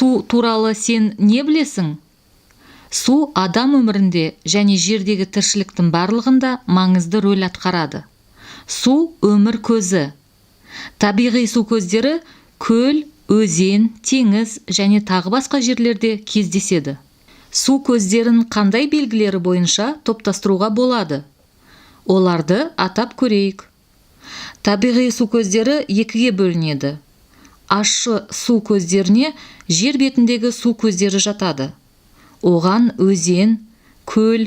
Су туралы сен не білесің? Су адам өмірінде және жердегі тіршіліктің барлығында маңызды рөл атқарады. Су – өмір көзі. Табиғи су көздері көл, өзен, теңіз және тағы басқа жерлерде кездеседі. Су көздерін қандай белгілері бойынша топтастыруға болады? Оларды атап көрейік. Табиғи су көздері екіге бөлінеді. Ащы су көздеріне жер бетіндегі су көздері жатады. Оған өзен, көл,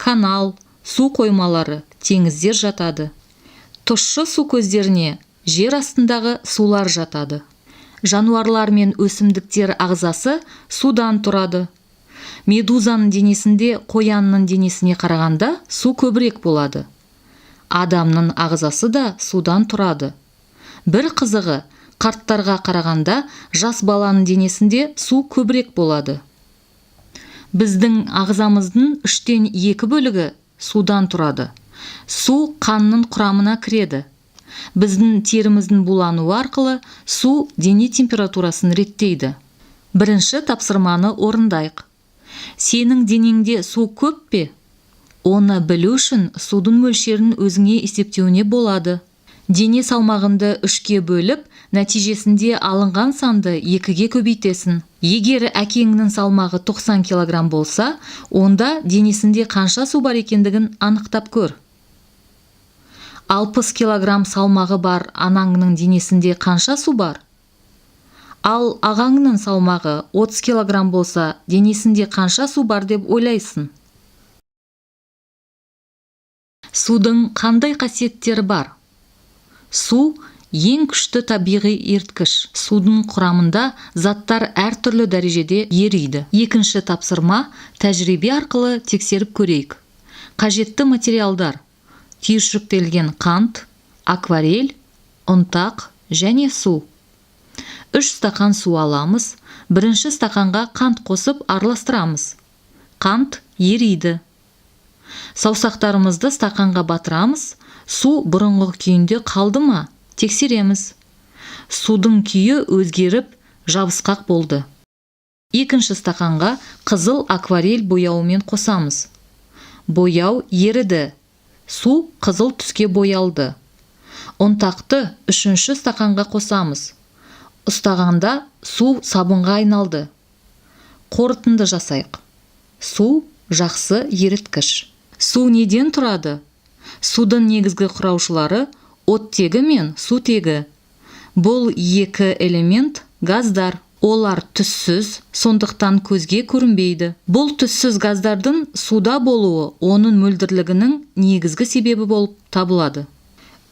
канал, су қоймалары, теңіздер жатады. Тұщы су көздеріне жер астындағы сулар жатады. Жануарлар мен өсімдіктер ағзасы судан тұрады. Медузаның денесінде қоянның денесіне қарағанда су көбірек болады. Адамның ағзасы да судан тұрады. Бір қызығы, қарттарға қарағанда жас баланың денесінде су көбірек болады. Біздің ағзамыздың үштен екі бөлігі судан тұрады. Су қанның құрамына кіреді. Біздің теріміздің булануы арқылы су дене температурасын реттейді. Бірінші тапсырманы орындайық. Сенің денеңде су көп пе? Оны білу үшін судың мөлшерін өзіңе есептеуіне болады. Дене салмағыңды үшке бөліп, нәтижесінде алынған санды екіге көбейтесің. Егер әкеңнің салмағы 90 килограмм болса, онда денесінде қанша су бар екендігін анықтап көр. 60 килограмм салмағы бар анаңның денесінде қанша су бар? Ал ағаңның салмағы 30 килограмм болса, денесінде қанша су бар деп ойлайсың? Судың қандай қасиеттері бар? Су – ең күшті табиғи еріткіш. Судың құрамында заттар әртүрлі дәрежеде ериді. Екінші тапсырма: тәжірибе арқылы тексеріп көрейік. Қажетті материалдар: түйіршіктелген қант, акварель, ұнтақ және су. 3 стақан су аламыз. Бірінші стақанға қант қосып, араластырамыз. Қант ериді. Саусақтарымызды стақанға батырамыз. Су бұрынғы күйінде қалды ма, тексереміз. Судың күйі өзгеріп, жабысқақ болды. Екінші стақанға қызыл акварель бояуымен қосамыз. Бояу еріді, су қызыл түске боялды. Ұнтақты үшінші стақанға қосамыз. Ұстағанда су сабынға айналды. Қорытынды жасайық: су – жақсы еріткіш. Су неден тұрады? Судың негізгі құраушылары – оттегі мен сутегі. Бұл екі элемент – газдар. Олар түссіз, сондықтан көзге көрінбейді. Бұл түссіз газдардың суда болуы оның мөлдірлігінің негізгі себебі болып табылады.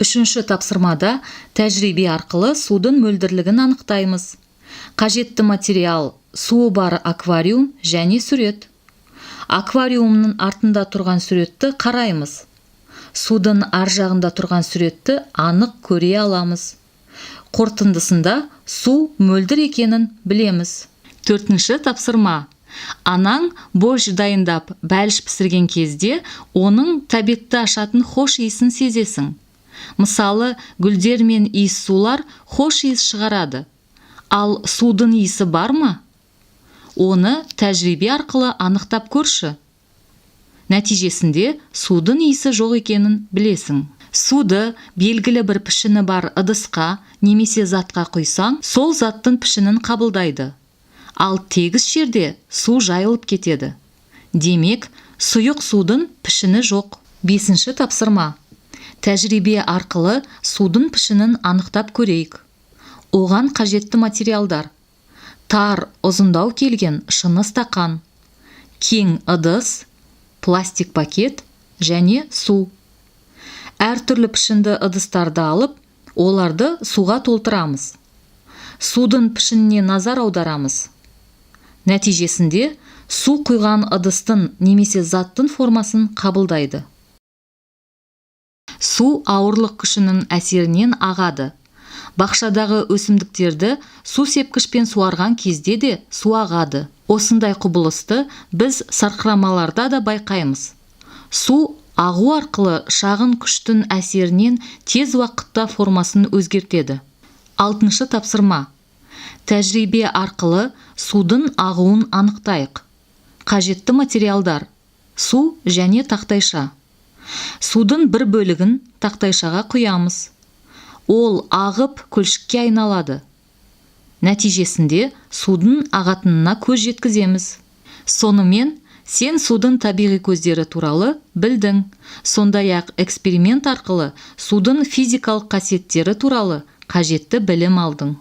Үшінші тапсырмада тәжірибе арқылы судың мөлдірлігін анықтаймыз. Қажетті материал: суы бар аквариум және сурет. Аквариумның артында тұрған суретті қараймыз. Судың ар жағында тұрған суретті анық көре аламыз. Қорытындысында су мөлдір екенін білеміз. Төртінші тапсырма: анаң борщ дайындап, бәліш пісірген кезде, оның тәбетті ашатын хош иісін сезесің. Мысалы, гүлдер мен иіссулар хош иіс шығарады. Ал судың иісі бар ма? Оны тәжірибе арқылы анықтап көрші. Нәтижесінде судың иісі жоқ екенін білесің. Суды белгілі бір пішіні бар ыдысқа немесе затқа құйсаң, сол заттың пішінін қабылдайды. Ал тегіс жерде су жайылып кетеді. Демек, сұйық судың пішіні жоқ. Бесінші тапсырма: тәжірибе арқылы судың пішінін анықтап көрейік. Оған қажетті материалдар: тар, ұзындау келген шыны стақан, кең ыдыс, пластик пакет және су. Әртүрлі пішінді ыдыстарды алып, оларды суға толтырамыз. Судың пішініне назар аударамыз. Нәтижесінде су құйған ыдыстың немесе заттың формасын қабылдайды. Су ауырлық күшінің әсерінен ағады. Бақшадағы өсімдіктерді су сепкішпен суарған кезде де су ағады. Осындай құбылысты біз сарқырамаларда да байқаймыз. Су ағу арқылы шағын күштің әсерінен тез уақытта формасын өзгертеді. Алтыншы тапсырма: Тәжірибе арқылы судың ағуын анықтайық. Қажетті материалдар: су және тақтайша. Судың бір бөлігін тақтайшаға құямыз. Ол ағып, көлшікке айналады. Нәтижесінде судың ағатынына көз жеткіземіз. Сонымен, сен судың табиғи көздері туралы білдің, сондай-ақ эксперимент арқылы судың физикалық қасиеттері туралы қажетті білім алдың.